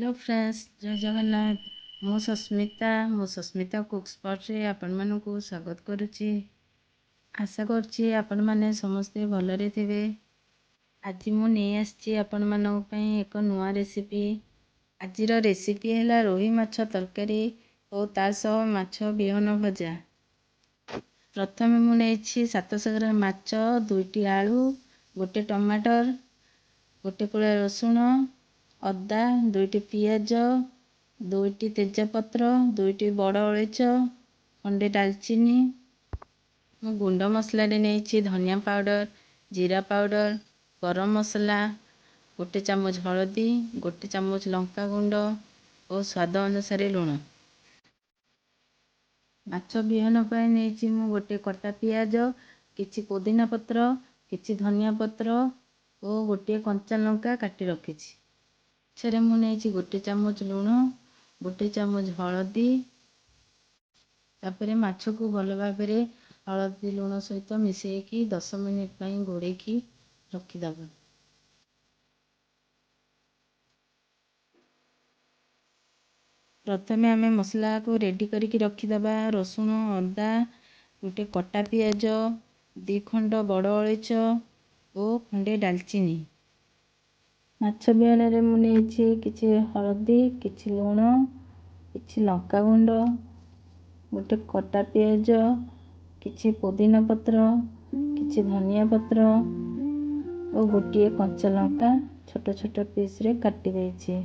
Hello friends, ଜୟ ଜଗନ୍ନାଥ। ମୁଁ ସସ୍ମିତା, ମୁଁ Sasmita cook ସ୍ପଟ୍ରେ ଆପଣମାନଙ୍କୁ ସ୍ୱାଗତ କରୁଛି। ଆଶା କରୁଛି ଆପଣମାନେ ସମସ୍ତେ ଭଲରେ ଥିବେ। ଆଜି ମୁଁ ନେଇ ଆସିଛି ଆପଣମାନଙ୍କ ପାଇଁ ଏକ ନୂଆ ରେସିପି। ଆଜିର ରେସିପି ହେଲା ରୋହି ମାଛ ତରକାରୀ ଓ ତା ସହ ମାଛ ବିହନ ଭଜା। ପ୍ରଥମେ ମୁଁ ନେଇଛି 700 ଗ୍ରାମ ମାଛ, 2ଟି ଆଳୁ, ଗୋଟେ ଟମାଟର, ଗୋଟେ କୁଳା ରସୁଣ, ଅଦା, 2ଟି ପିଆଜ, 2ଟି ତେଜପତ୍ର, 2ଟି ବଡ଼ ଅଳେଇଚ, ଖଣ୍ଡେ ଡାଲଚିନି। ମୁଁ ଗୁଣ୍ଡ ମସଲାରେ ନେଇଛି ଧନିଆ ପାଉଡ଼ର, ଜିରା ପାଉଡ଼ର, ଗରମ ମସଲା, 1 ଚାମଚ ହଳଦୀ, 1 ଚାମଚ ଲଙ୍କା ଗୁଣ୍ଡ ଓ ସ୍ୱାଦ ଅନୁସାରେ ଲୁଣ। ମାଛ ବିହନ ପାଇଁ ନେଇଛି ମୁଁ ଗୋଟେ କଟା ପିଆଜ, କିଛି ପୋଦିନା ପତ୍ର, କିଛି ଧନିଆ ପତ୍ର ଓ ଗୋଟିଏ କଞ୍ଚା ଲଙ୍କା କାଟି ରଖିଛି। ମାଛରେ ମୁଁ ନେଇଛି 1 ଚାମଚ ଲୁଣ, 1 ଚାମଚ ହଳଦୀ। ତାପରେ ମାଛକୁ ଭଲ ଭାବରେ ହଳଦୀ ଲୁଣ ସହିତ ମିଶାଇକି 10 ମିନିଟ୍ ପାଇଁ ଘୋଡ଼େଇକି ରଖିଦେବା। ପ୍ରଥମେ ଆମେ ମସଲାକୁ ରେଡ଼ି କରିକି ରଖିଦେବା। ରସୁଣ, ଅଦା, ଗୋଟେ କଟା ପିଆଜ, 2 ଖଣ୍ଡ ବଡ଼ ଅଳେଇଚ ଓ ଖଣ୍ଡେ ଡାଲଚିନି। ମାଛ ବିହନରେ ମୁଁ ନେଇଛି କିଛି ହଳଦୀ, କିଛି ଲୁଣ, କିଛି ଲଙ୍କା ଗୁଣ୍ଡ, ଗୋଟେ କଟା ପିଆଜ, କିଛି ପୋଦିନା ପତ୍ର, କିଛି ଧନିଆ ପତ୍ର ଓ ଗୋଟିଏ କଞ୍ଚା ଲଙ୍କା ଛୋଟ ଛୋଟ ପିସ୍ରେ କାଟି ଦେଇଛି।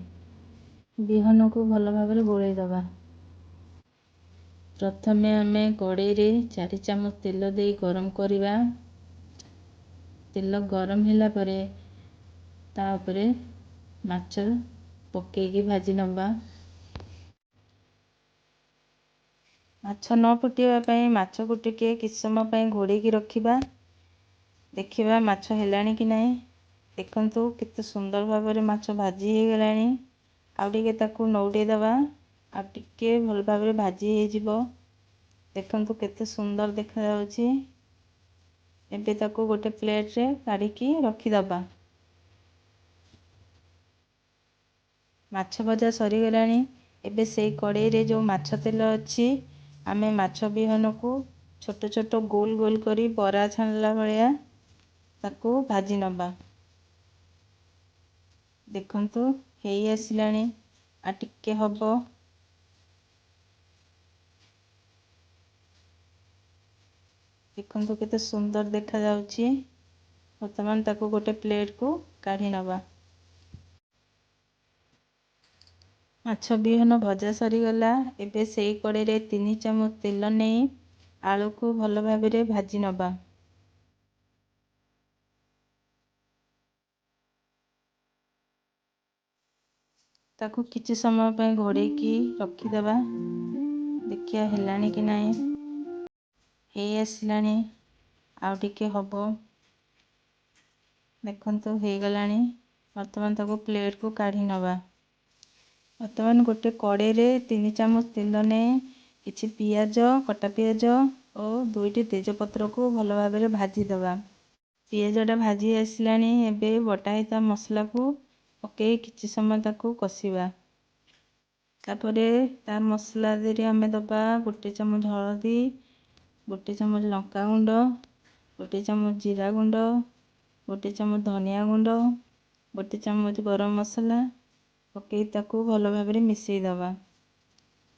ବିହନକୁ ଭଲ ଭାବରେ ଗୋଳେଇ ଦେବା। ପ୍ରଥମେ ଆମେ କଡ଼େଇରେ 4 ଚାମଚ ତେଲ ଦେଇ ଗରମ କରିବା। ତେଲ ଗରମ ହେଲା ପରେ ତା ଉପରେ ମାଛ ପକେଇକି ଭାଜି ନେବା। ମାଛ ନ ଫୁଟିବା ପାଇଁ ମାଛକୁ ଟିକେ କିଛି ସମୟ ପାଇଁ ଘୋଡ଼େଇକି ରଖିବା। ଦେଖିବା ମାଛ ହେଲାଣି କି ନାହିଁ। ଦେଖନ୍ତୁ କେତେ ସୁନ୍ଦର ଭାବରେ ମାଛ ଭାଜି ହେଇଗଲାଣି। ଆଉ ଟିକେ ତାକୁ ନଉଟେଇ ଦେବା, ଆଉ ଟିକେ ଭଲ ଭାବରେ ଭାଜି ହେଇଯିବ। ଦେଖନ୍ତୁ କେତେ ସୁନ୍ଦର ଦେଖାଯାଉଛି। ଏବେ ତାକୁ ଗୋଟେ ପ୍ଲେଟ୍ରେ କାଢ଼ିକି ରଖିଦେବା। ମାଛ ଭଜା ସରିଗଲାଣି। ଏବେ ସେଇ କଡ଼େଇରେ ଯେଉଁ ମାଛ ତେଲ ଅଛି, ଆମେ ମାଛ ବିହନକୁ ଛୋଟ ଛୋଟ ଗୋଲ ଗୋଲ କରି ବରା ଛାଣିଲା ଭଳିଆ ତାକୁ ଭାଜି ନେବା। ଦେଖନ୍ତୁ ହେଇ ଆସିଲାଣି, ଆଉ ଟିକେ ହେବ। ଦେଖନ୍ତୁ କେତେ ସୁନ୍ଦର ଦେଖାଯାଉଛି। ବର୍ତ୍ତମାନ ତାକୁ ଗୋଟେ ପ୍ଲେଟ୍କୁ କାଢ଼ି ନେବା। ମାଛ ବିହନ ଭଜା ସରିଗଲା। ଏବେ ସେଇ କଡ଼େଇରେ 3 ଚାମଚ ତେଲ ନେଇ ଆଳୁକୁ ଭଲ ଭାବରେ ଭାଜି ନେବା। ତାକୁ କିଛି ସମୟ ପାଇଁ ଘୋଡ଼େଇକି ରଖିଦେବା। ଦେଖିବା ହେଲାଣି କି ନାହିଁ। ହେଇ ଆସିଲାଣି, ଆଉ ଟିକେ ହେବ। ଦେଖନ୍ତୁ ହେଇଗଲାଣି। ବର୍ତ୍ତମାନ ତାକୁ ପ୍ଲେଟ୍କୁ କାଢ଼ି ନେବା। ବର୍ତ୍ତମାନ ଗୋଟେ କଡ଼େଇରେ 3 ଚାମଚ ତେଲ ନେଇ କିଛି ପିଆଜ, କଟା ପିଆଜ ଓ 2ଟି ତେଜପତ୍ରକୁ ଭଲ ଭାବରେ ଭାଜିଦେବା। ପିଆଜଟା ଭାଜି ଆସିଲାଣି। ଏବେ ବଟା ହେଇଥିବା ମସଲାକୁ ପକେଇ କିଛି ସମୟ ତାକୁ କଷିବା। ତାପରେ ତା ମସଲା ଦେହରେ ଆମେ ଦେବା 1 ଚାମଚ ହଳଦୀ, 1 ଚାମଚ ଲଙ୍କା ଗୁଣ୍ଡ, 1 ଚାମଚ ଜିରା ଗୁଣ୍ଡ, 1 ଚାମଚ ଧନିଆ ଗୁଣ୍ଡ, 1 ଚାମଚ ଗରମ ମସଲା ପକେଇ ତାକୁ ଭଲ ଭାବରେ ମିଶାଇ ଦେବା।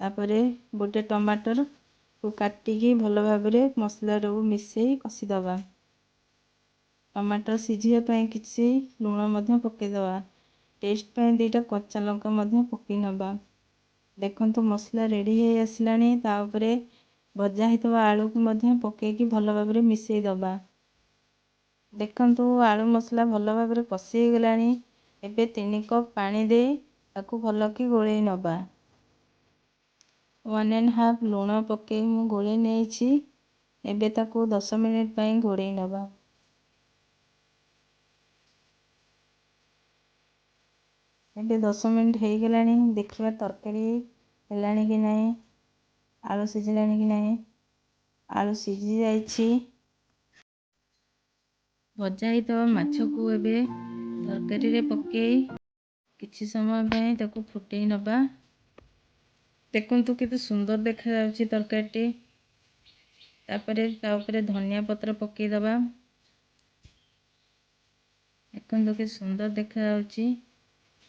ତାପରେ ଗୋଟେ ଟମାଟରକୁ କାଟିକି ଭଲ ଭାବରେ ମସଲାଟାକୁ ମିଶାଇ କଷିଦେବା। ଟମାଟର ସିଝିବା ପାଇଁ କିଛି ଲୁଣ ମଧ୍ୟ ପକାଇଦେବା। ଟେଷ୍ଟ ପାଇଁ 2ଟା କଞ୍ଚା ଲଙ୍କା ମଧ୍ୟ ପକାଇ ନେବା। ଦେଖନ୍ତୁ ମସଲା ରେଡ଼ି ହେଇ ଆସିଲାଣି। ତା ଉପରେ ଭଜା ହେଇଥିବା ଆଳୁକୁ ମଧ୍ୟ ପକାଇକି ଭଲ ଭାବରେ ମିଶାଇ ଦେବା। ଦେଖନ୍ତୁ ଆଳୁ ମସଲା ଭଲ ଭାବରେ କଷି ହେଇଗଲାଣି। ଏବେ 3 କପ୍ ପାଣି ଦେଇ ତାକୁ ଭଲକି ଗୋଳେଇ ନେବା। 1.5 ଲୁଣ ପକାଇ ମୁଁ ଗୋଳେଇ ନେଇଛି। ଏବେ ତାକୁ 10 ମିନିଟ୍ ପାଇଁ ଘୋଡ଼େଇ ନେବା। ଏବେ 10 ମିନିଟ୍ ହେଇଗଲାଣି। ଦେଖିବା ତରକାରୀ ହେଲାଣି କି ନାହିଁ, ଆଳୁ ସିଝିଲାଣି କି ନାହିଁ। ଆଳୁ ସିଝି ଯାଇଛି। ଭଜା ହେଇଥିବା ମାଛକୁ ଏବେ ତରକାରୀରେ ପକାଇ କିଛି ସମୟ ପାଇଁ ତାକୁ ଫୁଟେଇ ନେବା। ଦେଖନ୍ତୁ, କେତେ ସୁନ୍ଦର ଦେଖାଯାଉଛି ତରକାରୀଟି। ତାପରେ ତା ଉପରେ ଧନିଆ ପତ୍ର ପକାଇଦେବା। ଦେଖନ୍ତୁ, କେତେ ସୁନ୍ଦର ଦେଖାଯାଉଛି।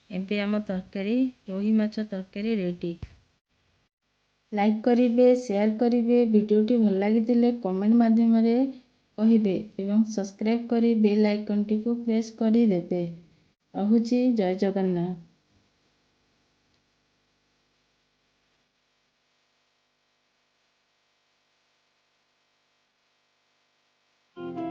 ଏବେ ଆମ ତରକାରୀ, ରୋହି ମାଛ ତରକାରୀ ରେଡ଼ି। ଲାଇକ୍ କରିବେ, ସେୟାର କରିବେ, ଭିଡ଼ିଓଟି ଭଲ ଲାଗିଥିଲେ କମେଣ୍ଟ ମାଧ୍ୟମରେ କହିବେ ଏବଂ ସବସ୍କ୍ରାଇବ୍ କରି ବେଲ୍ ଆଇକନ୍ଟିକୁ ପ୍ରେସ୍ କରିଦେବେ। ରହୁଛି, ଜୟ ଜଗନ୍ନାଥ।